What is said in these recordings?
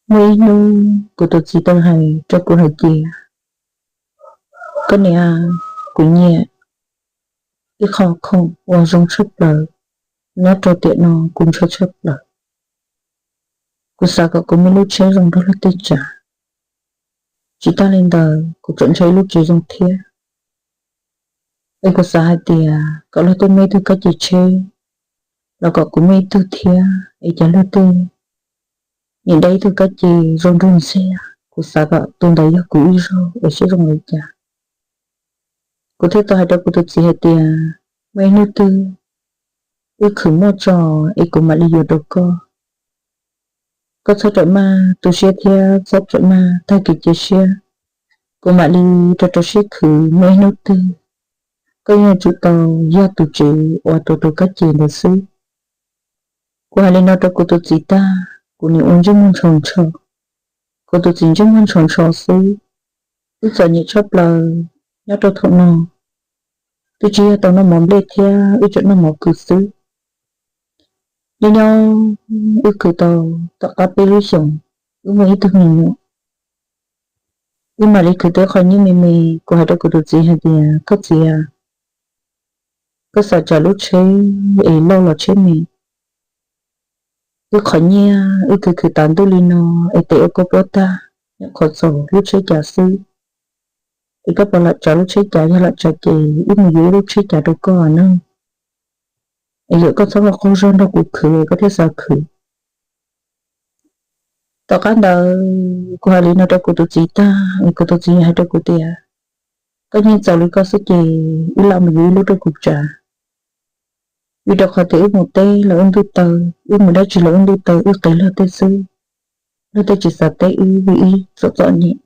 Muaj ib hnub kuv tus txiv tau hais rau kuv hais tias, koj niam, kuv nyiam ib qho khoom uas zoo tshaj plaws nyob rau tiam no kuv ntshaw tshaj plaws. Kuv xav kom kuv muaj lub tsheb zoo nrog luag tej tsav. Tsis tas li ntawd kuv tseem ntshaw ib lub tsev zoo thiab. Es kuv xav hais tias kom luag tej muaj ib tug kab ce tsheb los kom kuv muaj ib tug thiab, es cas luag tej nim dai ib tug kab ce zoo nraug ntxiag. Kuv xav kom tus ntawd yog kuv ib zaug es seb zoo li cas. Kuv thiaj tau hais rau kuv tus txiv hais tias, muaj ib hnub twg wb khwv muaj tso es kuv mam li yuav rau koj. Koj txhob rawm maj tu siab thiab txhob rawm maj tag kev cia siab. Kuv mam li rau rau siab khwv, muaj ib hnub twg koj yeej yuav tsum tau yog tus tswv uas tus tus kab ce ntawd xwb. Kuv hais li no rau kuv tus txiv tag, kuv nim ua ntsej muag ntshaus ntsho. Kuv tus txiv ntsej muag ntshaus ntsho xwb. Wb txom nyem tshaj plaws nyob rau thaum no, twb tsis yog tau noj mov nplej thiab, wb tseem noj mov kws xwb. Nyob nyob wb khwv tau tom qab peb lub xyoos, wb muaj ib tug me nyuam. Wb mam li khwv tau qhov nyiaj me me. Kuv hais rau kuv tus txiv hais tias, koj txiv, koj xav tsav lub tsheb es loj los tsheb me? Wb qhov nyiaj wb khwv khwv tas ntuj li no es tes ua koj puab tag, nyuam qhuav txaus lub tsheb cav xwb. Es koj puas lam tsav lub tsheb cav? Yog lam tsav ces wb mus yuav ib lub tsheb cav rau koj na. Es yog koj txhob muaj qaug zog nrog kuv khwv koj thiaj xav khwv. Tom qab ntawd kuv hais li no rau kuv tus txiv tag es kuv tus txiv hais rau kuv tias, koj nyiaj txaus li koj xwb ces wb lam mus yuav ib lub rau kuv tsav. Vim rau qhov tias wb mus teb los wb ntuj taw, wb mus dab tsi los wb ntuj taw, wb qiv luag tej xwb, luag tej tsis xav teb wb vim wb txom txom nyem.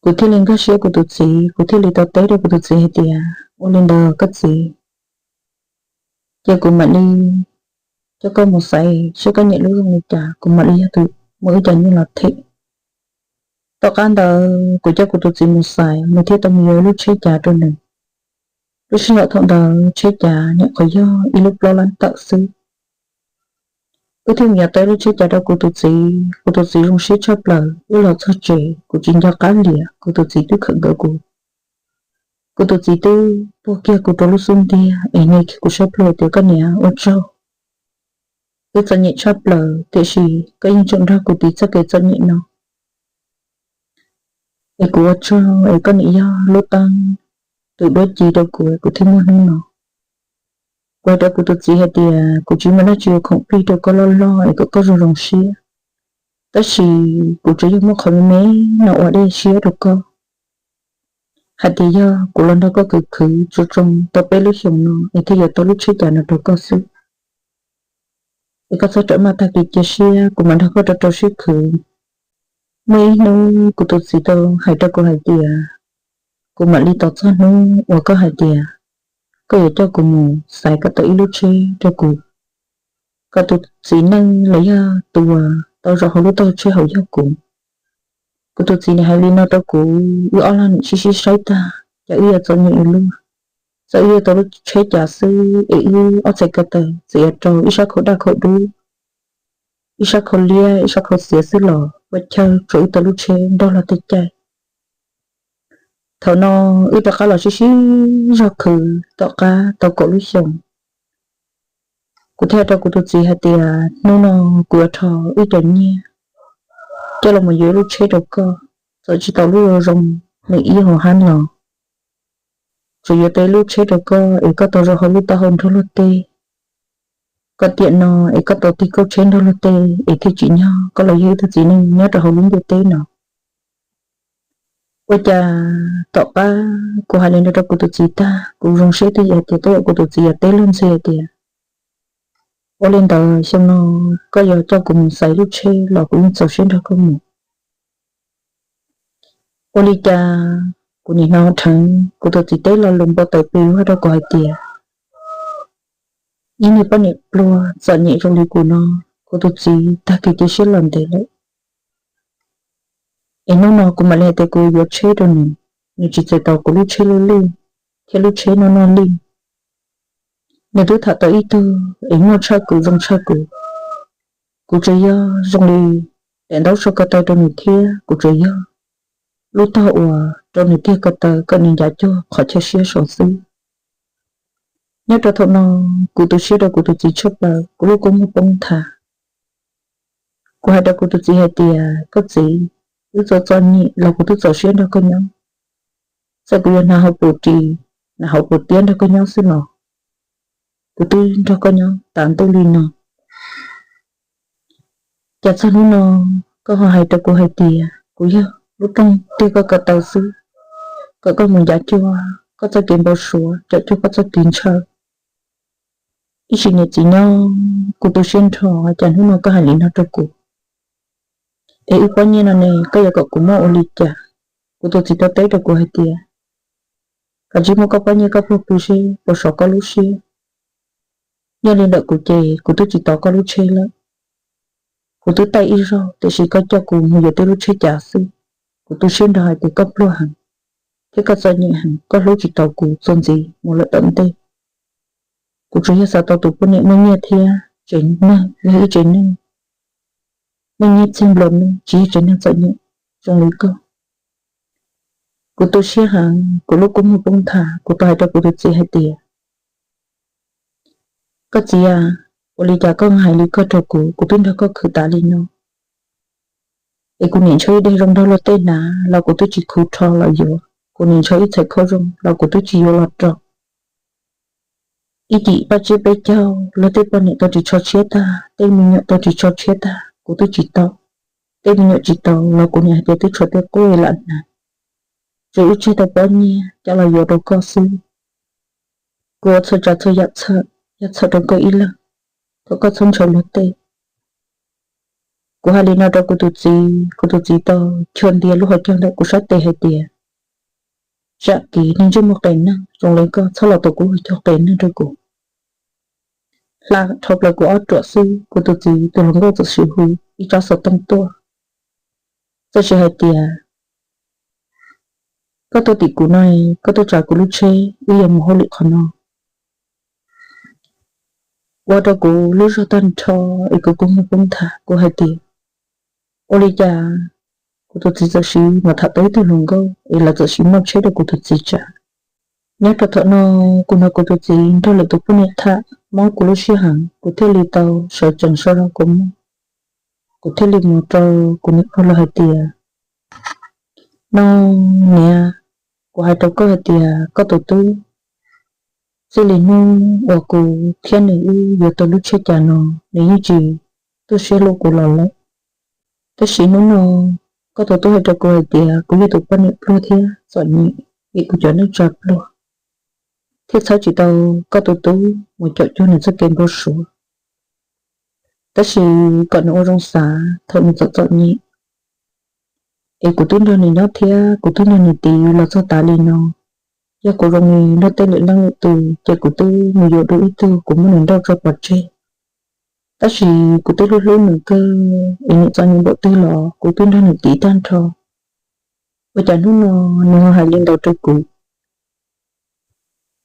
Kuv thiaj li nkag siab kuv tus txiv, kuv thiaj li tau teb rau kuv tus txiv hais tias, ua li ntawd koj txiv, ces kuv mam li coj koj mus xaiv seb koj nyiam lub zoo li cas, kuv mam li yog tus muab wb cov nyiaj los them. Tom qab ntawd kuv coj kuv tus txiv mus xaiv, nws thiaj tau mus yuav lub tsheb cav rau nws. Lub sij hawm thaum ntawd tsheb cav nyuam qhuav yog ib lub plaub lab tawm xwb. Wb thiaj mus yuav tau ib lub tsheb cav rau kuv tus txiv, kuv tus txiv zoo siab tshaj plaws. Wb los txog tsev kuv tsis nco qab liam, kuv tus txiv twb khawm nkawd kuv. Kuv tus txiv twb puag kiag kuv rau lub xub ntiag es nws kiag kuv sab plhu tias, koj niam, ua tsaug. Wb txom nyem tshaj plaws tiam sis koj yeej tseem nrog kuv tiv txoj kev txom nyem no. Es kuv ua tsaug es koj niam yog lub teeb, tus duab ci rau kuv, kuv thiaj muaj hnub no. Kuv hais rau kuv tus txiv hais tias, kuv tsis muaj dab tsi ua khoom plig rau koj loj loj es kom koj zoo zoo siab, tab sis kuv tsuas yog muab qhov me me no ua dej siab rau koj, hais tias yog kuv los nrog koj khwv khwv tsuas tsoo tau peb lub xyoos no es thiaj yuav tau lub tsheb cav no rau koj xwb. Es koj txhob rawm maj tag kev cia siab, kuv mam nrog koj rau rau siab khwv. Muaj ib hnub kuv tus txiv tau hais rau kuv hais tias, kuv mam li tos txog hnub uas koj hais tias koj yuav coj kuv mus xaiv kom tau ib lub tsheb rau kuv, kom tus txiv neej los yog tus uas tau zaum hauv lub taub hau tsheb hauv yog kuv. Kuv tus txiv nim hais li no rau kuv, wb ob leeg nim sib sib saib tag, cas wb yuav txom nyem ua luaj. Txawm wb yuav tau lub tsheb cav xwb es wb ob txhais ko taw txawm yuav rau ib sab khau daj khau dub, ib sab khau liab, ib sab khau xiav xwb los ua chaw tsuas wb tau lub tsheb nrog luag tej caij. Thaum no wb rov qab los sib sib zog khwv tom qab tau kaum lub xyoos. Kuv thiaj hais rau kuv tus txiv hais tias, hnub no kuv yuav rho wb cov nyiaj coj los mus yuav ib lub tsheb rau koj, txawm tsis tau lub zoo zoo, nws ib hauv hab los, tsuas yuav tau ib lub tsheb rau koj es koj tau zaum hauv lub taub hau nrog luag tej. Koj tiam no es koj tau tig kauj tsheb nrog luag tej es thiaj tsim nyog koj los yog ib tug txiv neej nyob rau hauv lub ntiaj teb no. Ua cas tom qab kuv hais li no rau kuv tus txiv tag, kuv zoo siab twj ywm hais tias tej zaum kuv tus txiv yuav teb luag ntxhi hais tias, ua li ntawd xyoo no koj yuav coj kuv mus xaiv lub tsheb los kuv yeej txaus siab nrog koj mus. Ua li cas kuv nim hnov dheev kuv tus txiv teb lo lus npau taws pes vag rau kuv hais tias, ib niag poj niam pluag txom nyem zoo li kuv no, kuv tus txiv tag kev cia siab los ntev lawm. Es hnub no kuv mam li hais tias kuv yuav tsheb rau nws, nws tsis txais tau kuv lub tsheb lub lij thiab lub tsheb noj noj lij. Nws twb tham tau ib tug es muaj tshaj kuv zoo tshaj kuv. Kuv tsuas yog zoo li daim ntaub sau ko taw rau nws thiab kuv tsuas yog lub tog uas rau nws tiag ko taw kom nws ncav cuag qhov chaw siab saud xwb. Nyob rau thaum no, kuv tu siab rau kuv tus txiv tshaj plaws, kuv lub kua muag poob nthav. Kuv hais rau kuv tus txiv hais tias, koj txiv, wb txom txom nyem los kuv twb txaus siab nrog koj nyob. Txawm kuv yuav hnav hauv paus ris, hnav hauv paus tiab nrog koj nyob xwb los kuv twb nrog koj nyob tas ntuj li no. Cas txog hnub no koj ho hais rau kuv hais tias kuv yog lub rooj tiag ko taw xwb, kom koj mus ncav cuag koj txoj kev npau suav, ncav cuag koj txoj kev ntshaw. Ib sim niam txiv nyob kuv tu siab nrho, cas hnub no koj hais li no rau kuv? Es wb pob nyiaj no ne, koj yuav kom kuv muab ua li cas? Kuv tus txiv tau teb rau kuv hais tias, koj cia li muab koj pob nyiaj koj puag pw seb puas sov koj lub siab. Yog li ntawm kuv ces kuv twb tsis tau koj lub tsheb lawm. Kuv twb taij ib zaug tiam sis koj coj kuv mus yuav tej lub tsheb cav xwb. Kuv tu siab nrho hais tias koj pluag heev thiab koj txom nyem heev, koj hlub tsis tau kuv txuas ntxiv mus lawm tom ntej. Kuv tsuas yog xav tau tus poj niam muaj nyiaj thiab tsev neeg yog ib tsev neeg muaj nyiaj txiag nplua nuj, tsis yog tsev neeg txom nyem zoo li koj. Kuv tu siab heev, kuv lub kua muag poob nthav, kuv tau hais rau kuv tus txiv hais tias, koj txiv a, ua li cas koj hais li koj rau kuv? Kuv twb nrog koj khwv tas li no, es kuv niam ntshaw ib daim zoo nrog luag tej hnav los kuv twb tsis khuv rho los yuav, kuv niam ntshaw ib txhais khau zoo los kuv twb tsis yuav los rau. Ib cim paj tsiab peb caug, luag tej poj niam tau ris tsho tshiab tag, tej me nyuam tau ris tsho tshiab tag, kuv twb tsis tau. Tej me nyuam tsis tau los kuv niam hais tias twb tshuav tej quaj lam hnav, tsuas wb tseg tau pob nyiaj coj los yuav rau koj xwb. Kuv ua txhua tsav txhua yam txhawm, yog txhawm rau koj ib leeg, kom koj txhob ntshaw luag tej. Kuv hais li no rau kuv tus txiv, kuv tus txiv tau chua ntias lub hauv caug ntawm kuv sab tes hais tias, zam kiv niag ntsej muag qias neeg zoo li koj txhob los tuav kuv hauv caug qias neeg rau kuv. Hla dhau plaws kuv ob ruam xwb, kuv tus txiv tus hluas nkauj txawm sim hu ib tsab xov tooj tuaj, txawm sim hais tias, koj tuaj tim kuv no, koj tuaj tsav kuv lub tsheb, wb yuav mus hauj lwm qhov no. Ua rau kuv lub zog tag nrho, es kuv kua muag poob nthav, kuv hais tias, ua li cas kuv tus txiv txawm sim mas tham tau ib tug hluas nkauj es lawv txawm sim muaj tsheb rau kuv tus txiv tsav. Nyob rau thaum no, kuv hnov kuv tus txiv nrog lwm tus poj niam tham mob kuv lub sij hawm, kuv thiaj li tau sawv tsees so rau kuv muaj, kuv thiaj li mus rau kuv niam pluag los hais tias, no niam, kuv hais rau koj hais tias koj tus tub, txij li hnub uas kuv thiab nws wb yuav tau lub tsheb cav no, nws yeej tsis tuaj siab hlub kuv los lawm. Tab sis hnub no koj tus tub hais rau kuv hais tias kuv yog tus poj niam pluag thiab txom nyem, vim kuv cov neej tsa pluag, thiaj txhawb tsis tau koj tus tub mus caum cuag nws txoj kev npau suav. Tab sis kom nws ua zoo xav thaum nws txom txom nyem, es kuv twb nrog nws nyob thiab kuv twb nrog nws tiv los txog tav li no. Yog kuv zoo li luag tej lwm leej lwm tus ces kuv twb mus yuav dua ib tug kuv muab nws nrauj tso pov tseg. Tab sis kuv twb hlub hlub nws kawg, es nws txom nyem npaum twg los kuv twb nrog nws tiv tag nrho. Ua cas hnub no nws ho hais li ntawd rau kuv?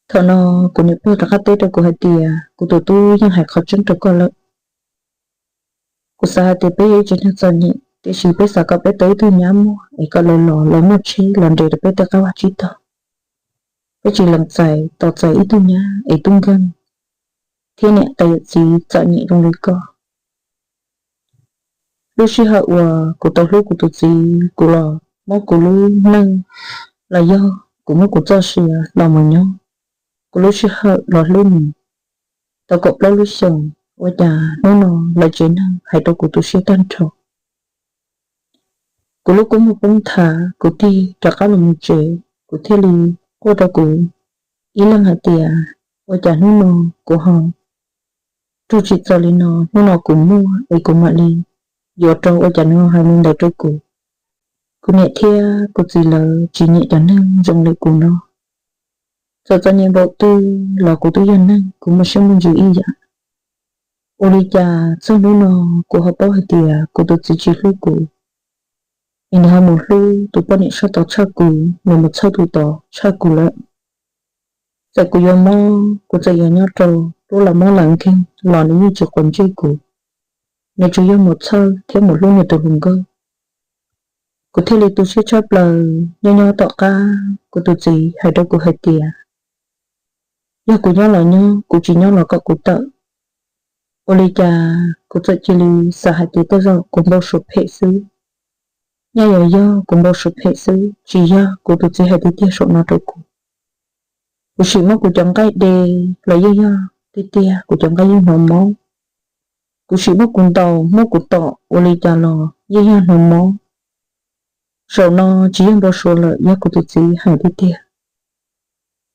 Thaum no kuv niam pluag rov qab teb rau kuv hais tias, kuv tus tub yeej hais qhov tseeb rau koj lawm. Kuv xav hais tias peb yog ib tsev neeg txom nyem, tiam sis peb xav kom peb tau ib tug nyab muaj es kom lawv los lawv muaj tsheb los nres rau peb tej qab vaj tsib taug. Peb tsis lees txais tos txais ib tug nyab es tub nkeeg thiab niam tais yawm txiv txom nyem zoo li koj. Lub sij hawm uas kuv tau hlub kuv tus txiv, kuv los muab kuv lub neej los yog kuv muab kuv txoj sia los mus nyob, kuv lub sij hawm los hlub nws tau kaum plaub lub xyoos, ua cas hnub no lawv tsev neeg hais rau kuv tu siab tag nrho. Kuv lub kua muag poob nthav, kuv tig rov qab los mus tsev, kuv thiaj li quaj rau kuv ib leeg hais tias, ua cas hnub no kuv ho raug tsim txom li no, hnub no kuv muaj es kuv mam li yuav rau, ua cas nws hais li ntawd rau kuv. Kuv niam thiab kuv txiv lawv tsis nyiam cov neeg zoo li kuv no. Txawm txom nyem npaum twg los kuv twb yog neeg, kuv muaj siab muaj ntsws ib yam. Ua li cas txog hnub no kuv ho paub hais tias kuv tus txiv tsis hlub kuv, es nws ho mus hlub tus poj niam sab tod tshaj kuv, nws mus txhawj tus tod tshaj kuv lawm. Txawm kuv yuav mob, kuv txawm yuav nyob rau lub los mob los nkeeg los nws yeej tsis quav ntsej kuv. nws tsuas yog mus txhawj thiab mus hlub nws tus hluas nkauj. Kuv thiaj li tu siab tshaj plaws. Nyob nyob tom qab kuv tus txiv hais rau kuv hais tias, yog kuv nyob los nyob, kuv tsis nyob los kom kuv tawm. Ua li cas kuv txawm cia li xav hais tias tej zaum kuv npau suav phem xwb. Nyaj yuav yog kuv npau suav phem xwb, tsis yog kuv tus txiv hais tiag tiag saum no rau kuv. Kuv sim muab kuv cov nqaij de los yeej yog tiag tiag, kuv cov nqaij yeej hnov mob. Kuv sim muab kuv ntaus muab kuv tom ua li cas los yeej yog hnov mob. Zaum no tsis yog npau suav lawm, yog kuv tus txiv hais tiag tiag.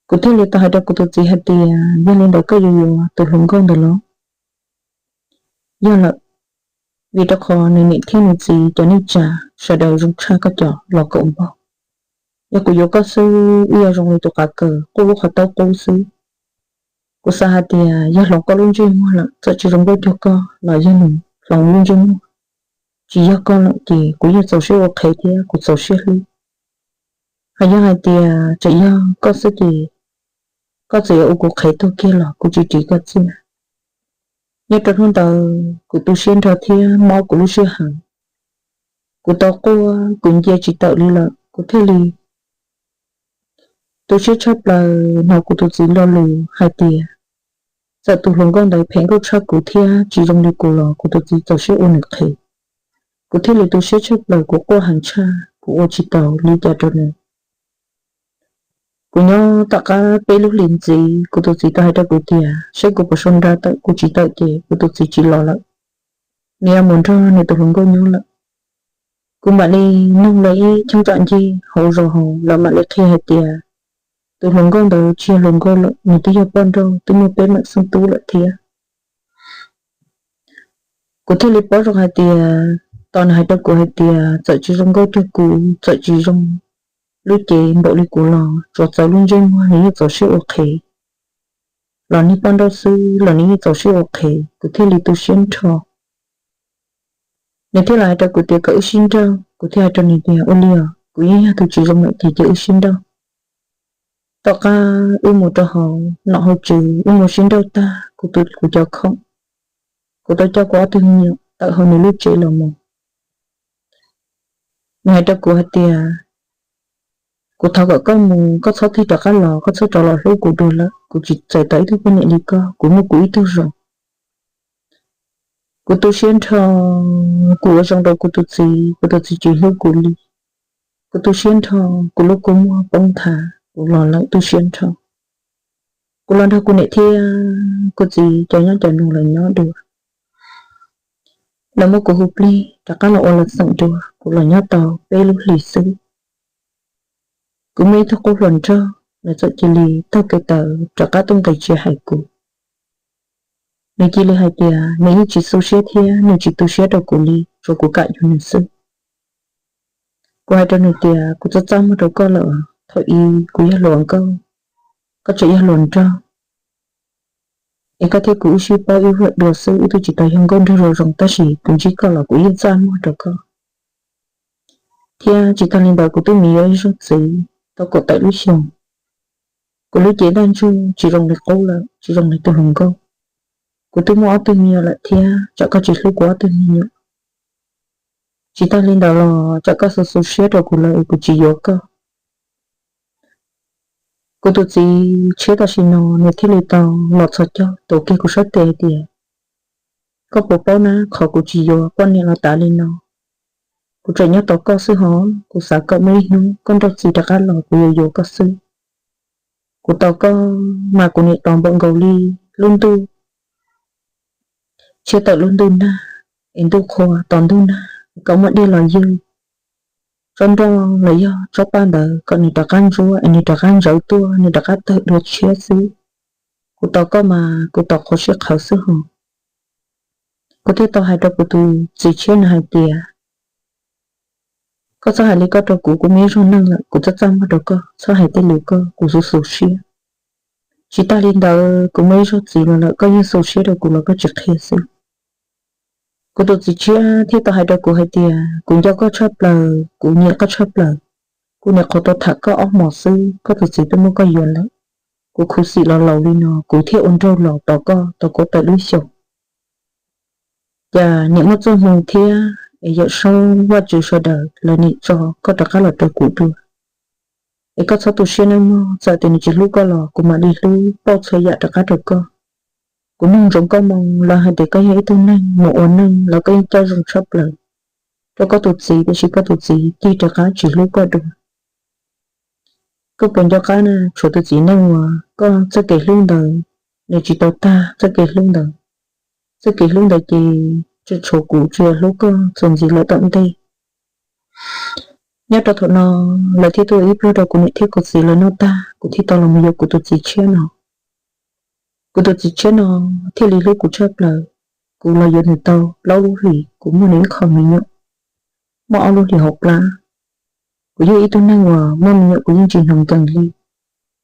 Kuv thiaj li tau hais rau kuv tus txiv hais tias, yog li ntawd koj yuav yuav tus hluas nkauj ntawd los? Yog lawm, vim rau qhov nws niam thiab nws txiv cov neej tsa sawv daws zoo tshaj koj cov los kaum npaug. Yog kuv yuav koj xwb, wb yuav zoo li tus qav kaws qub lub qhov taub qub xwb. Kuv xav hais tias yog hloov koj lub ntsej muag lawm, txawm tsis zoo nkauj cuag koj los yog nws hloov lub ntsej muag tsis yog koj lawm ces kuv yeej txaus siab ua qhev thiab kuv txaus siab hlub. Hos yog hais tias tseem yog koj xwb ces koj txawm yuav ua kuv qhev tuag kiag los kuv tsis ris koj txiaj. Nyob rau hnub ntawd kuv tu siab nrho thiab mob kuv lub siab heev. Kuv tau quaj kuv ncia tsis tawm li lawm, kuv thiaj li tu siab tshaj plaws hnov kuv tus txiv lo lus hais tias, txawm tus hluas nkauj ntawd phem nkauj tshaj kuv thiab tsis zoo li kuv los kuv tus txiv txaus siab ua nws qhev. Kuv thiaj li tu siab tshaj plaws, kuv quaj heev tshaj, kuv ua tsis taus li cas rau nws. Kuv nyob tom qab peb lub hlis ntxiv, kuv tus txiv tau hais rau kuv tias saib kuv puas sau nra tawm, kuv tsis tawm ces kuv tus txiv tsis los lawm, nws yuav mus nrog nws tus hluas nkauj nyob lawm. Kuv mam li nug lawv ib cheeb tsam ncig hauv zos hauv, lawv mam li qhia hais tias tus hluas nkauj ntawd tsis yog hluas nkauj lawm, nws twb yog poj nrauj, twb muaj peb mam xeeb tub lawm thiab. Kuv thiaj li paub zoo hais tias, tos nws hais rau kuv hais tias txawm tsis zoo nkauj cuag kuv, txawm tsis zoo lub cev npaum li kuv los tsuas txawv lub ntsej muag nws yeej txaus siab ua qhev, los niag poj nrauj xwb los nws yeej txaus siab ua qhev, kuv thiaj li tu siab nrho. Nws thiaj li hais rau kuv tias kom wb sib nrauj, kuv thiaj hais rau nws tias ua li os, kuv yeej yog tus tsis zoo lawm ces cia wb sib nrauj. Tom qab wb mus rau hauv nom hauv tswv, wb mus sib nrauj tag, kuv tu kuv cov khoom, kuv tau coj kuv ob tug me nyuam tawm hauv nws lub tsev los mus. Nws hais rau kuv hais tias, kuv thov kom koj mus, koj txhob tig rov qab los, koj txhob rov los hlub kuv dua lawm, kuv tsis txais tos ib tug poj niam li koj, kuv muaj kuv ib tug zoo. Kuv tu siab nrho, kuv ua zoo rau kuv tus txiv, kuv tus txiv tsis hlub kuv li. Kuv tu siab nrho, kuv lub kua muag poob nthav, kuv los lawm tu siab nrho. Kuv los nrog kuv niam thiab kuv txiv cov nyob cov nus lawv nyob dua. Lawv muab kuv hu plig rov qab los ua lawv xeem dua, kuv los nyob tau peb lub hlis xwb. Kuv muaj ib tug qub hluas nraug, nws txawm cia li taug kev tawv rov qab tuaj nqis tsev hais kuv. Nws cia li hais tias nws yeej tsis xu siab thiab nws tsis tu siab rau kuv li, tsuas kuv kam yuav nws xwb. Kuv hais rau nws tias kuv txaj txaj muag rau koj lawm, thaum ub kuv yog hluas nkauj, koj tseem yog hluas nraug, es koj thiab kuv wb sib paub wb lam dua xwb, wb twb tsis tau yog nkauj nraug zoo zoo, tab sis kuv ntsib koj los kuv yeej txaj muag rau koj. Thiab tsis tag li ntawd kuv twb mus yuav ib zaug txiv tau kaum tawm lub xyoos. Kuv lub cev ntaj ntsug tsis zoo li qub lawm, tsis zoo li tus hluas nkauj. Kuv twb muaj ob tug me nyuam lawm thiab, tsam koj tsis hlub kuv ob tug me nyuam. Tsis tag li ntawd los tsam koj xu xu siab rau kuv lawm es kuv tsis yuav koj. Kuv tus txiv tshiab tam sim no nws thiaj li tau los txhos caug tuav kiag kuv sab tes hais tias, koj puas paub na, qhov kuv tsis yuav poj niam los tas li no, kuv tseem nyob tos koj xwb hos, kuv xav kom muaj ib hnub koj nrauj txiv rov qab los kuv yuav yuav koj xwb. Kuv tos koj mas kuv niam tos npaum nkaus li lub ntuj tshiab tawm lub ntuj nag, es ntuj qhua tos ntuj nag, es kom muaj dej los ywg, tsob nroj los yog tsob paj ntawd kom nws rov qab ntsuab es nws rov qab ntsawv tuaj, nws rov qab tawg dua tshiab xwb. Kuv tos koj mas kuv tos qhuav sib qhawv xwb hos. Kuv thiaj tau hais rau kuv tus txiv tshiab no hais tias, koj txhob hais li koj rau kuv, kuv muaj ib zaug neej lawm, kuv txaj txaj muag rau koj, txhob hais tej lus koj, kuv xu xu siab. Tsis tag li ntawd kuv muaj ib zaug txiv los lawm, koj yeej xu siab rau kuv los koj tsis qhia xwb. Kuv tus txiv tshiab thiaj tau hais rau kuv hais tias, kuv nco koj tshaj plaws, kuv nyiam koj tshaj plaws, kuv niam qhuav tau tham koj ob hmos xwb, koj tus txiv twb muab koj yuav lawm. Kuv khuv xim los laus li no, kuv thiaj ua nraug los tos koj tau kaum tawm lub xyoos. cas niam muaj txoj hmoo thiab es yawm saub Vajtswv sawv daws lawv nim tso koj rov qab los rau kuv dua. Es koj txhob tu siab nawb mog, txawm tias nws tsis hlub koj los kuv mam li hlub pauj txhua yam rov qab rau koj. Kuv nug ntsoov koj moo, lawv hais tias koj yog ib tug neeg mus ua neej los koj yeej coj zoo tshaj plaws rau koj tus txiv, tiam sis koj tus txiv cia rov qab tsis hlub koj dua. Koj puas nco qab na, tshuav tus txiv neej uas koj txoj kev hlub ntawd, nws tsis tau tag txoj kev hlub ntawd. Txoj kev hlub ntawd ces tseem tshuav kuv tsis hlub koj txuas ntxiv lawm tom ntej. Nyob rau thaum no, lawv thiaj tuaj ib pluag rau kuv niam thiab kuv txiv lawv noj tag, kuv thiaj tau los mus yuav kuv tus txiv tshiab no. Kuv tus txiv tshiab no thiaj li hlub kuv tshaj plaws. Kuv los yuav nws tau plaub lub hlis, kuv muaj nws ib qho me nyuam, muaj ob lub hlis hauv plab. Kuv yog ib tug neeg uas muaj me nyuam kuv yeej tsis hnov nkees li,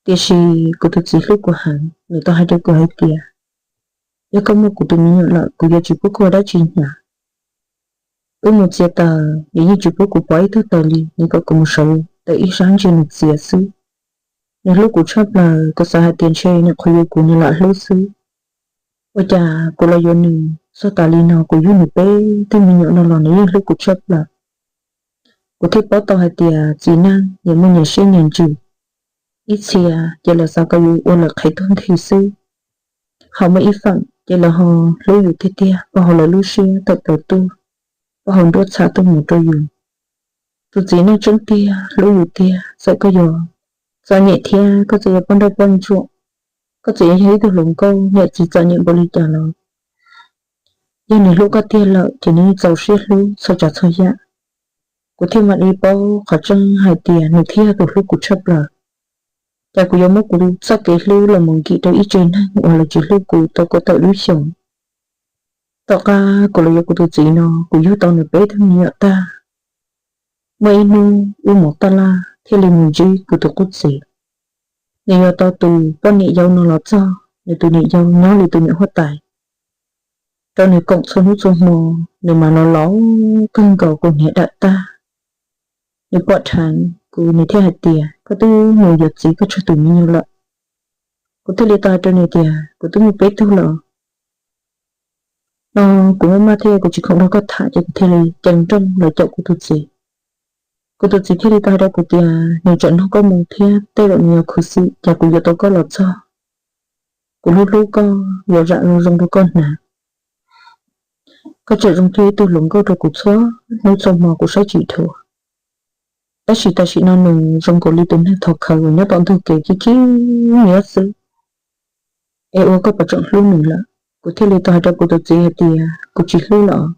tiam sis kuv tus txiv hlub kuv heev, nws tau hais rau kuv hais tias, yog koj muaj kuv tus me nyuam lawm, kuv yuav tsis pub koj ua dab tsi hnyav. Wb mus txiav taws, nws yeej tsis pub kuv pov ib tug taws li, nws kom kuv mus sawv taws ib sab ntsia nws txiav xwb. Nws hlub kuv tshaj plaws, kuv xav hais tias ntshe nws qhuas yuav kuv nws lam hlub xwb. Ua cas kuv los yuav nws txog tas li no, kuv yug nws peb tug me nyuam no los nws yeej hlub kuv tshaj plaws. Kuv thiaj paub tau hais tias txiv neej nyias muaj nyias siab nyias ntsws. Ib txhia ces lawv xav kom yus ua lawv qhev tuag nthi xwb, ho muaj ib feem ces lawv ho hlub yus tiag tiag, pab hauv lawv lub siab tawm plaws tuaj, pab hauv nruab txha tuaj mus rau yus. Tus txiv neej tseeb tiag hlub yus tiag, txawm koj yuav txom nyem thiab koj txawm yuav poj nrauj poj ntsuam, koj txawm yuav yog ib tug hluas nkauj niam txiv txom nyem npaum li cas los, yog nws hlub koj tiag lawm ces nws yeej txaus siab hlub txhua tsav txhua yam. Kuv thiaj mam li paub qhov tseeb hais tias nws thiaj yog tus hlub kuv tshaj plaws. Cas kuv yuav muab kuv txoj kev hlub los mus nkim rau ib tse neeg uas lawv tsis hlub kuv tau kaum tawm lub xyoos. Tom qab kuv los yuav kuv tus txiv no, kuv yug tau nws peb tug me nyuam tag. Muaj ib hnub wb mus taj laj thiaj li mus ntsib kuv tus qub txiv. Nws yuav tau tus poj niam yau no los txog, nws tus niam yau nyob li tus niam huab tais, rau nws koom txhua hnub txhua hmo. Nws mas los laus kawg nkaus, kaus hniav dam tag. Nws pom dheev kuv, nws thiaj hais tias, koj twb mus yuav txiv koj tsawg tus me nyuam lawm? Kuv thiaj li tau hais rau nws tias, kuv twb muaj peb tug lawm. No kuv maj maj thiab kuv tsis khoom nrog koj tham, ces kuv thiaj li ceev nrooj los caum kuv tus txiv. Kuv tus txiv thiaj li tau hais rau kuv tias, nws tseem nug koj moo thiab tej zaum nws yuav khuv xim, cas kuv yuav tau koj los txog, kuv hlub hlub koj, yuav zam zoo zoo rau koj hnav. Koj tseem zoo li ib tug hluas nkauj rau kuv txhua hnub txhua hmo, kuv saib tsis dhuav. Tab sis tam sim no nws zoo nkaus li tus neeg thov khawv uas nyob tom ntug kev khib khib nyiab xwb. Es ua koj puas tseem hlub nws lawm? Kuv thiaj li tau hais rau kuv tus txiv hais tias, kuv tsis hlub lawm.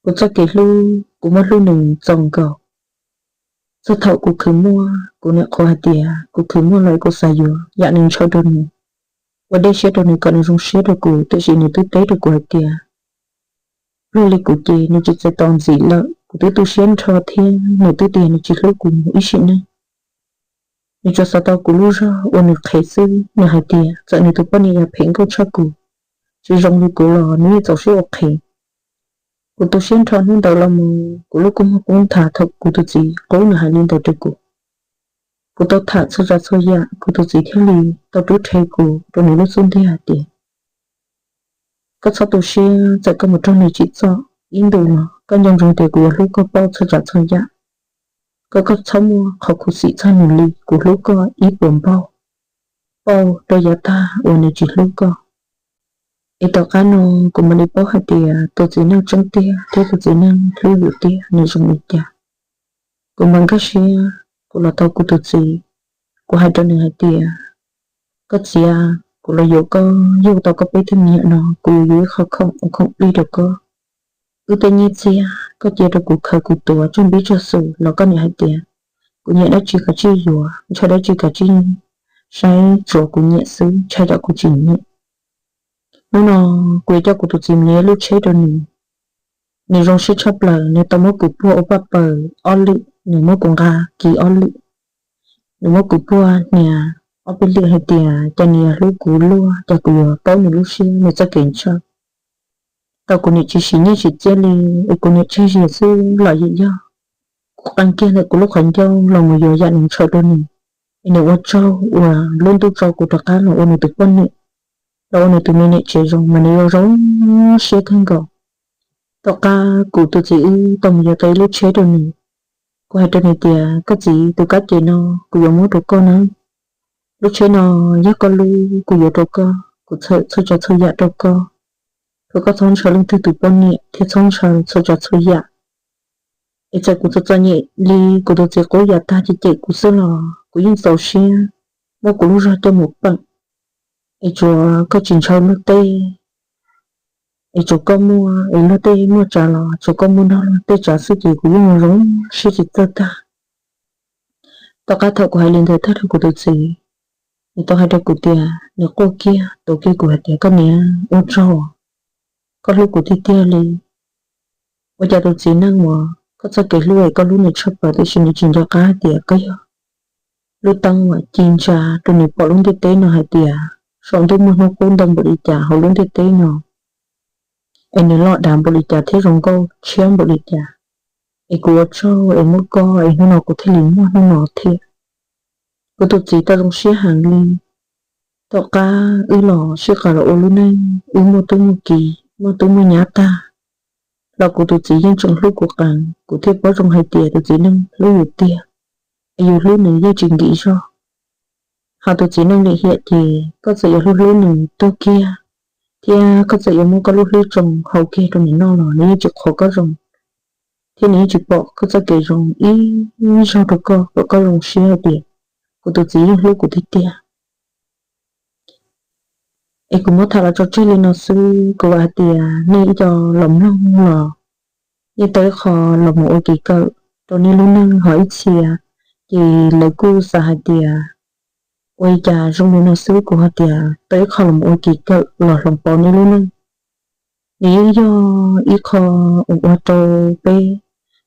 Kuv txoj kev hlub, kuv muab hlub nws txaus nkaus. Txog thaum kuv khwv muaj, kuv niam qhuas hais tias kuv khwv muaj los kuv xav yuav yam nws ntshaw rau nws, ua dej siab rau nws kom nws zoo siab rau kuv, tiam sis nws twb teb rau kuv hais tias, luag li kuv ces nws tsis txais tos ntxiv lawm. Kuv twb tu siab nrho thiab nws twb tias nws tsis hlub kuv mus ib sim neej. Nws tsuas xav tau kuv lub zog ua nws qhev xwb. Nws hais tias txawm nws tus poj niam yuav phem nkauj tshaj kuv, tsis zoo li kuv los nws yeej txaus siab ua qhev. Kuv tu siab nrho hnub ntawd los mus, kuv lub kua muag qub nthav thaum kuv tus txiv qub nws hais li ntawd rau kuv. Kuv tau tham txhua tsav txhua yam, kuv tus txiv thiaj li tau rub rhe kuv rau nws lub xub ntiag hais tias, koj txhob tu siab, txawm koj mus raug nws tsim txom ib ntus los koj nco ntsoov tias kuv yuav hlub koj pauj txhua tsav txhua yam. Koj, koj txhob muaj qhov khuv xim txog nws li, kuv hlub koj ib puas npaug, pauj rau yav tag uas nws tsis hlub koj. Es tom qab no kuv mam li paub hais tias tus txiv neej tseeb tiag thiab tus txiv neej hlub yus tiag nws zoo li cas. Kuv mam nkag siab, kuv los tau kuv tus txiv. Kuv hais rau nws hais tias, koj txiv, kuv los yuav koj, yug tau koj peb tug me nyuam no, kuv yuav yuav ib qho khoom ua khoom plig rau koj. Wb tej nyiaj txiag koj cia rau kuv khaws kuv tuav tsuag npib tsuag xus los koj niam hais tias, kuv nyiam dab tsi kav tsij yuav, ntshai dab tsi kav tsij saib, tsuav kuv nyiam xwb, ntshai tsam kuv tsis nyiam. Hnub no kuv yuav coj kuv tus txiv mus yuav ib lub tsheb rau nws. Nws zoo siab tshaj plaws, nws tau muab kuv puag ua paj paws ob lwm, nws muab kuv nqa kiv ob lwm, nws muab kuv puag hniav ob peb lwm hais tias cas nws yuav hlub kuv luaj, cas kuv yuav paub nws lub siab nws txoj kev ntshaw. Tau kuv niam tsis siv nyiaj siv txiaj li, es kuv niam tseg zias xwb los yeej yog kuv qee kiag ntawm kuv lub qhov ncauj los mus yuav yam nws ntshaw rau nws, es nws ua tsaug uas lub ntuj tso kuv rov qab los ua nws tus poj niam, los ua nws tus me niam tsev zoo, mas nws yuav zoo siab kawg nkaus. Tom qab kuv tus txiv wb tau mus yuav tau ib lub tsheb rau nws, kuv hais rau nws tias, koj txiv, tus kab ces no kuv yuav muab rau koj na. Lub tsheb no yog koj lub, kuv yuav rau koj, kuv txhawm txhua tsav txhua yam rau koj, kom koj txhob ntshaw leej twg tus poj niam thiab txhob ntshaw txhua tsav txhua yam. Es txawm kuv txom txom nyem li, kuv tus txiv qub yam tag ces cem kuv xwb los kuv yeej txaus siab muab kuv lub zog coj mus peem. Es tsuav koj tsis ntshaw luag tej, es tsuav koj muaj, es luag tej muaj tsav los tsuav koj muaj nrog luag tej tsav xwb ces kuv yeej zoo siab tsis txawj tag. Tom qab thaum kuv hais li ntawd tag rau kuv tus txiv, nws tau hais rau kuv tias nws quaj kiag tuav kiag kuv hais tias, koj niam, ua tsaug, koj hlub kuv tiag tiag li. Ua cas tus txiv neej uas koj txoj kev hlub es koj hlub nws tshaj plaws tiam sis nws tsis nco qab tias koj yog lub teeb uas ci ntsa rau nws pom lub ntiaj teb no hais tias saum ntuj muaj hnub qub ntau npaum li cas hauv lub ntiaj teb no, es nws loj dav npaum li cas thiab zoo nkauj tshiab npaum li cas. Es kuv ua tsaug es muaj koj es hnub no kuv thiaj li muaj hnub no thiab. Kuv tus txiv tau zoo siab heev li. Tom qab wb los sib qas los ua lub neej, wb muaj tub muaj ki, muaj tub muaj nyab tag los kuv tus txiv yeej tseem hlub kuv qees, kuv thiaj paub zoo hais tias tus txiv neej hlub yus tiag. Es yus hlub nws yeej tsis nkim zog. Ho tus txiv neej lim hiam ces koj txawm yuav hlub hlub nws tuag kiag, thiab koj txawm yuav muab koj lub hlwb tsoo hau kiag rau nws noj los nws yeej tsis qhuas koj zoo, thiab nws yeej tsis pom koj txoj kev zoo ib zaug rau koj kom koj zoo siab hais tias kuv tus txiv yeej hlub kuv tiag tiag. Es kuv muab tham los tso tseg li no xwb, kuv vam hais tias nej ib co los mloog los yeej tau ib qho los mus ua kev kawm rau nej lub neej, ho ib txhia ces lawv kuj xav hais tias ua li cas zoo li no xwb, kuv hais tias tau ib qho los mus ua kev kawm los hloov pauv nej lub neej. Nws yeej yog ib qho uas ua rau peb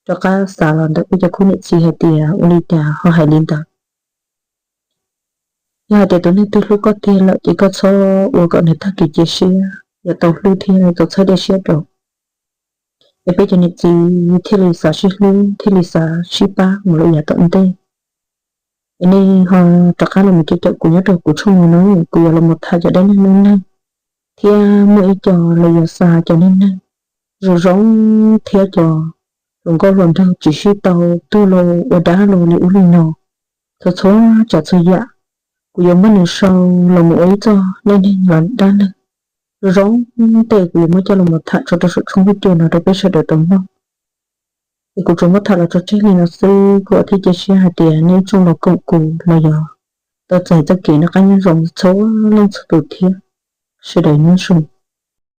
rov qab xav los ntawm peb cov khub niam txiv hais tias ua li cas ho hais li ntawd. Yog hais tias tus neeg twg hlub koj tiag lawm ces koj txhob ua kom nws tag kev cia siab, yuav tau hlub thiab tau txhawb dej siab rau, es peb cov niam txiv thiaj li xav sib hlub, thiaj li xav sib pab mus lawm yav tom ntej. Es nej ho rov qab los mus caum kuv nyob rau kuv tshooj no na, kuv yuav los mus tham cov dab neeg neej neeg, thiab muaj ib co los yuav xa cov neej neeg zoo zoo thiab cov hluas nkauj hluas nraug tsis sib tau, tuag los ua dab los li ub li no, txhua txhua tsav txhua yam, kuv yuav muab nws sau los mus ua ib txoj neej neeg los dab neeg zoo zoo tej, kuv yuav muab coj los mus tham tso rau saum tshooj huab cua no rau peb sawv daws tau mloog. Es kuv tsuas muab tham los tso tseg li no xwb, kuv thiaj cia siab hais tias nej ib tsoom los koom kuv los yog tau txais txoj kev noj qab nyob zoo txhua leej txhua tus thiab. Sawv daws nyob zoo.